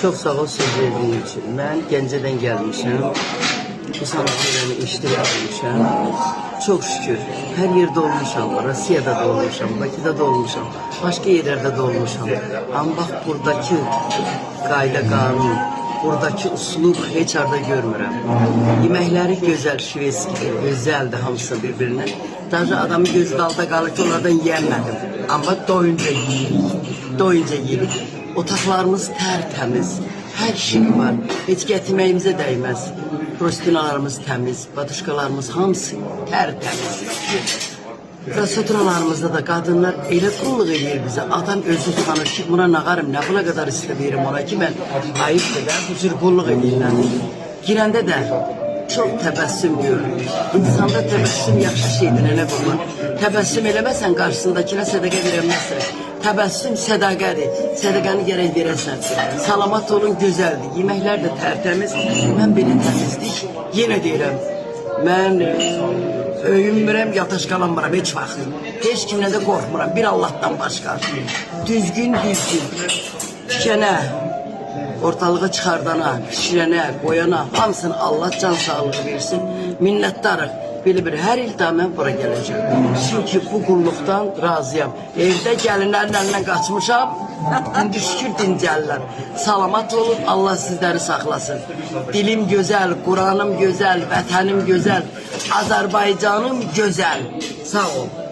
Çox sağ ol söz verdiyin üçün. Mən Gəncədən gəlmişəm. Bu sanatoriyanı iştirak etmişəm. Çox şükür. Hər yerdə olmuşam. Rusiyada da olmuşam, Bakıda da olmuşam, başqa yerlərdə də olmuşam. Amma bax buradakı qayda qanun, buradakı uslub heç harda görmürəm. Yeməkləri gözəl, şveskidir, gözəldir hamısı bir-birindən. Daha adamın gözü dalda qalır ki, onlardan yeyəmədim. Amma doyunca yeyirik. Doyunca yeyirik. Otaqlarımız tərtəmiz. Hər şey var. Heç gətirməyimizə dəyməz. Prostinalarımız təmiz, baduşkalarımız hamısı tərtəmiz. Restoranlarımızda da qadınlar elə qulluq eləyir bizə. Adam özü utanır ki, buna nağarım, nə buna qədər istəmirəm ona ki, mən ayıbdır da, bu cür qulluq eləyirlər. Girəndə də çox təbəssüm görürük. İnsanda təbəssüm yaxşı şeydir, nənə qurban. Təbəssüm eləməsən qarşısındakına sədaqə verəməzsən. Təbəssüm sədaqədir. Sədaqəni gərək verəsən. Salamat olun, gözəldir. Yeməklər də tərtəmiz. Mən belə təmizlik yenə deyirəm. Mən öyünmürəm, yataş qalanmıram heç vaxt. Heç kimdən də qorxmuram, bir Allahdan başqa. Düzgün, düzgün. Tikənə, ortalığa çıxardana, pişirənə, qoyana, hamısını Allah can sağlığı versin. Minnətdarıq. Belə bir hər il daha mən bura gələcəm. Çünki bu qulluqdan razıyam. Evdə gəlinlərin əlindən qaçmışam. İndi şükür dincəlirlər. Salamat olun, Allah sizləri saxlasın. Dilim gözəl, Quranım gözəl, vətənim gözəl, Azərbaycanım gözəl. Sağ ol.